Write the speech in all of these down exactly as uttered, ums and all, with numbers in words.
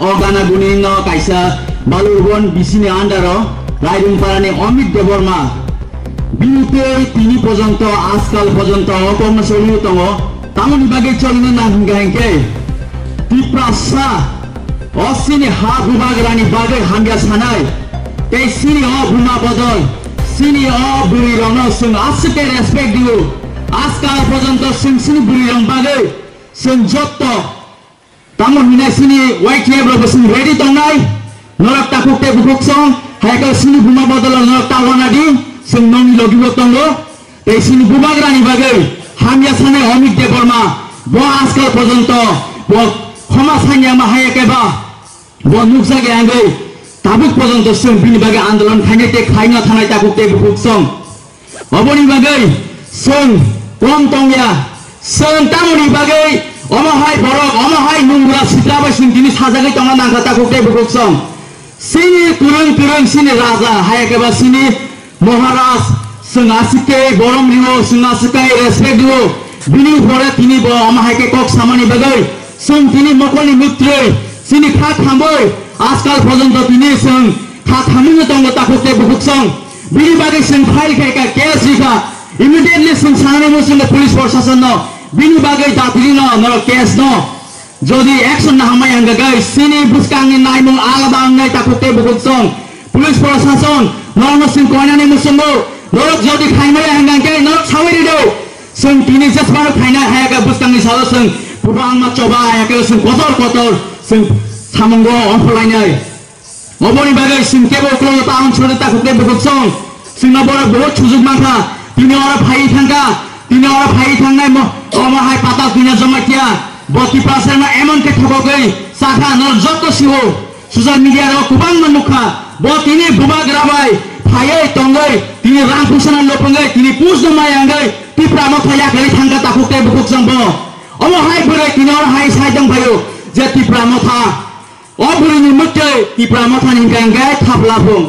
O gana guni no kaisa Balurban bisini under o Rairungpara ni Amit Debbarma. Bini tei tini pojonto, askal pojonto o kokno soliwi tongo. Tamoni bagwi cholino nang hingka hingke Tiprasa o sini ha bubagrani bagwi hamya sanai. Tei sini o buma bodol, sini o bwrwi rokno chwng aswk khe respect diu. Askal pojonto chwng sini bwrwi rok bagwi chwng jotto Tamo hinai sini Y T F rok bo sini ready tongnai. Norok takhuk tei bukhuk song, hai khe sini buma bodol norok ta wana di, song nong logi bo tongo. Tei sini bubagrani bagwi hamya sanai Amit Debbarma, bo askal pojonto, bo khoma sanya ma hai khe ba, bo nukjak ya angwi, tabuk pojonto song bini bagwi andolon khainai tei khaina thanai takhuk tei bukhuk song. Oboni bagwi chwng kom tongya, chwng tamoni bagwi omo hai borok, omo hai nungra sitra bai chwng tini sajagwi tongna nangkha takhuk tei bukhuk song. Chini kwrwng kwrwng chini raja, hai khe ba chini Maharaj, chwng aswk khe borom rio, chwng aswk khe respect rio. Bini upore tini bo omo hai khe kok samani bagwi chwng tini mokolni mwtrwi, chini kha thambwi, askal pojonto tini chwng kha thambwino tongo takhuk tei bukhuk song. Bini bagwi chwng file khai kha, case ri kha. Immediately chwng sanani muchungo police proshasonno bini bagwi datirino norok case no jodi action na hamai hwnka khe chini bwskangni naimung alada wngnai takhuk tei bukhuk song. Police prosason norokno chwng koinani muchungo norok jodi khaimaya hwnka khe norok sawi rido. Chwng tini jesmano khainai hai khe bwskangni salo chwng kwbangma choba hai khe chwng kotor kotor chwng samungo ongkhorlainai. Oboni bagwi chwng kebo uklok ta onsole takhuk tei bukhuk song. Chwngno borok buhut sujuk mankha. Tini oro phaiwi thangkha. Tini oro phaiwi thangnai mo-, omo hai patal twina Jamatia. Bo Tiprasarno emon khe thokogwi sakha, norok joto siwo. Social media ro kwbangma nukha. Bo tini bubagra bai phaiwi tongwi, tini rang puisano lopongwi, tini pusno mayangwi, Tipra Motha yakarwi thangkha takhuk tei bukhuk song bo. Omo hai bwrwi tini oro hai sai tong phaio je Tipra Motha. O bwrwini mwktwi Tipra Mothani hwnkha hwnkhe thapla phung.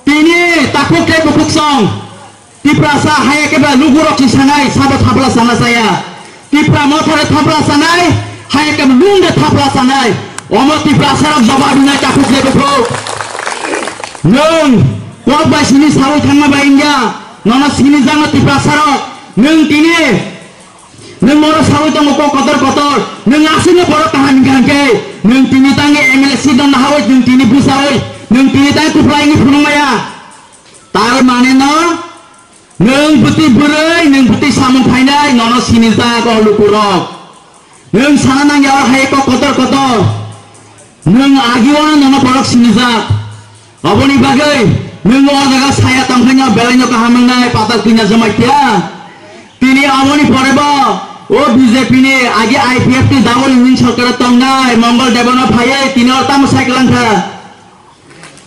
Tini takhuk tei bukhuk song. Tiprasa hai khe ba lukurok si sanai sabo thapla sana saya. Tipra Mothare thapla sanai, hai khe ba nwng de thapla sanai. Omo Tiprasarok jawab rinai takhuk tei bukhuk. Nwng kok bai sini sawi thangma bai wngya, nono sini jangno Tiprasarok. Nwng tini Nwng oro sawi tongo kok kotor kotor. Nwng aswkno borok kaham hwnkha hwnkhe, nwng tini tangwi M L A seat no nahawi, nwng tini bwsawi, nwng tini tang kwplai wngwi phunukmaya. Tar mane no, nwng bwtwi bwrwi, nwng bwtwi samung khainai, nono sinijak o lukurok. Nwng sana nangya o hai kok kotor kotor. Nwng agi o nono borok sinijak. Oboni bagwi nwng o jaga saya tongkhaino belaino kaham wngnai patal twina Jamatia. Tini aboni pore bo o B J P ni agi I P F T double engine sorkar tongnai Mongol Debano phaiwi tini o tamo cycle wngkha.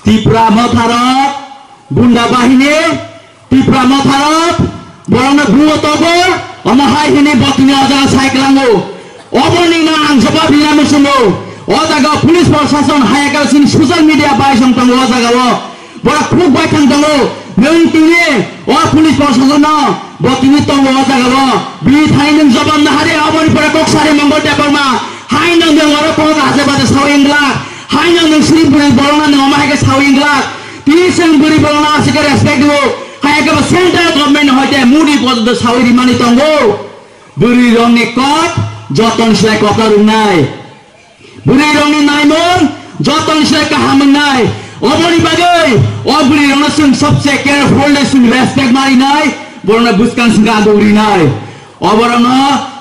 Tipra Motharok, Gunda Bahini, Tipra Motharok, borokno buo togor, omo hai hini bo tini o jaga cycle wngo. Oboni no ang jawab rina muchungo. O jaga o police prosason hai khe chini social media bai song tongo o jaga o. Borok khuk bai thang tongo. Nwng tini o police prosason no bo tini tongo o jaga o. Bini thani nwng jawab na hade oboni pore kok sari Mongol Debbarma. Hai no nwng oro kok aje baje sawi wngla. Hai no nwng sini bwrwi bolong no nwng omo hai khe sawi wngla. Tini chwng bwrwi bolong no aswk khe respect rwo. Hai khe bo central government hoite Modi porjonto sawi rimani tongo. Bwrwi rokni kok jotoni slai kotor wngnai. Bwrwi rokni naimung jotoni slai kaham wngnai. Oboni bagwi o bwrwi rokno chwng sobse carefully chwng respect marinai, borokno bwskang singkhe aguk rinai. Oborokno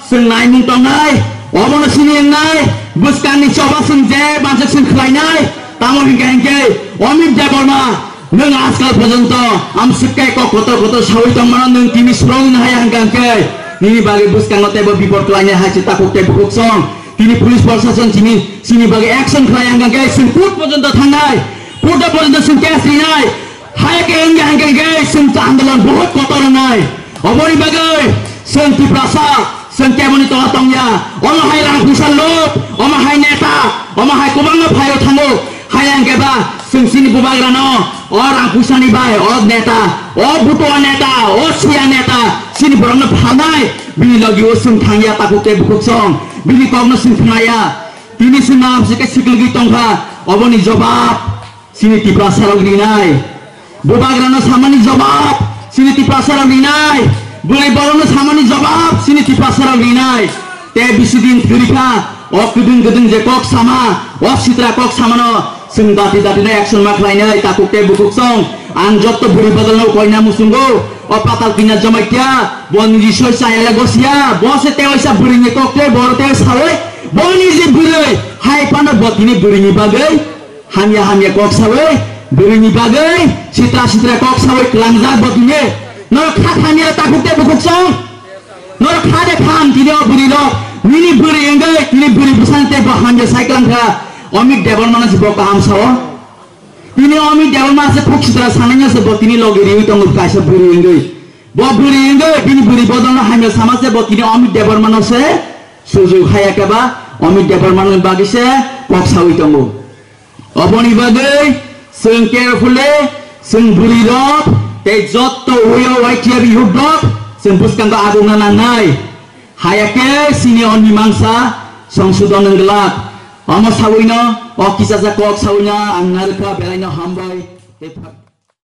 chwng naimung tongnai, obono sini wngnai, bwskangni choba chwng je mansa chwng khlainai, tamo hinkhe hinkhe Amit Debbarma, nwng askal porjonto amswk khe kok kotor kotor sawi tongmano nwng tini swrwngwi haya hwnkha hwnkhe nini bagwi bwskango teibo bipor klainai hai se takhuk tei bukhuk song. Tini police prosason chini, chini bagwi action khlai hwnkha hwnkhe chwng court porjonto thangnai, court porjonto chwng case rinai. Hai khe wngya hwnkhe hwnkhe chwng andolon buhut kotor wngnai. Oboni bagwi chwng Tiprasa, chwng keboni tola tongya. Omo hai rang puisa lub, omo hai neta, omo hai kwbangma phaio thango. Hai hwnkhe ba chwng chini bubagrano o rang puisani bai, o neta, o butua neta, o siya neta, chini borokno phalnai. Bini logi o chwng thangya takhuk tei bukhuk song. Bini kokno chwng khnaya. Bini se ma se khe sikligwi tongkha, oboni jobab chini Tiprasarok rinai. Bubagrano samani jobab chini Tiprasarok rinai. Bwrwi borokno samani jobab chini Tiprasarok rinai. Te bisi din thwrikha, o kwdwng kwdwng je kok sama, o sitra kok samano chwng dati dati no action ma khlainai, takhuk tei bukhuk song. Ang jotto bwrwi bodolno koina muchungo, o patal kina Jamatia, bo niji soi chayale gosia, bo se tewaisa bwrwini kok tei boro tewaisa sawi, bo niji bwrwi, hai phano bo tini bwrwini bagwi, hamya hamya kok sawi, bwrwini bagwi, sitra sitra kok sawi kwlangjak bo tini. Norok kha hamya takhuk tei bukhuk song. Norok kha de kha ham tini o bwrwi rok. Nini bwrwi wngwi, tini bwrwi bwsani tei bo hamya sai kwlang kha. Amit Debbarma no se bo kaham sao. Tini Amit Debbarma se khuk sitra sanai no se bo tini logi riwi tongo kaisa bwrwi wngwi. Bo bwrwi wngwi, bini bwrwi bodol no hamya sama se bo tini Amit Debbarma no se sujug haya khe ba Amit Debbarma no bagwi se kok sawi tongo. Oboni bagwi chwng carefully, chwng bwrwi rok tei jotto uyo Y T F youth rok chwng bwskango agukna nangnai. Haya khe chini o mimangsa songsodon wng glak. Omo sawino, o kichajak kok sawino ang narwkha, belaino hambai tei phak-,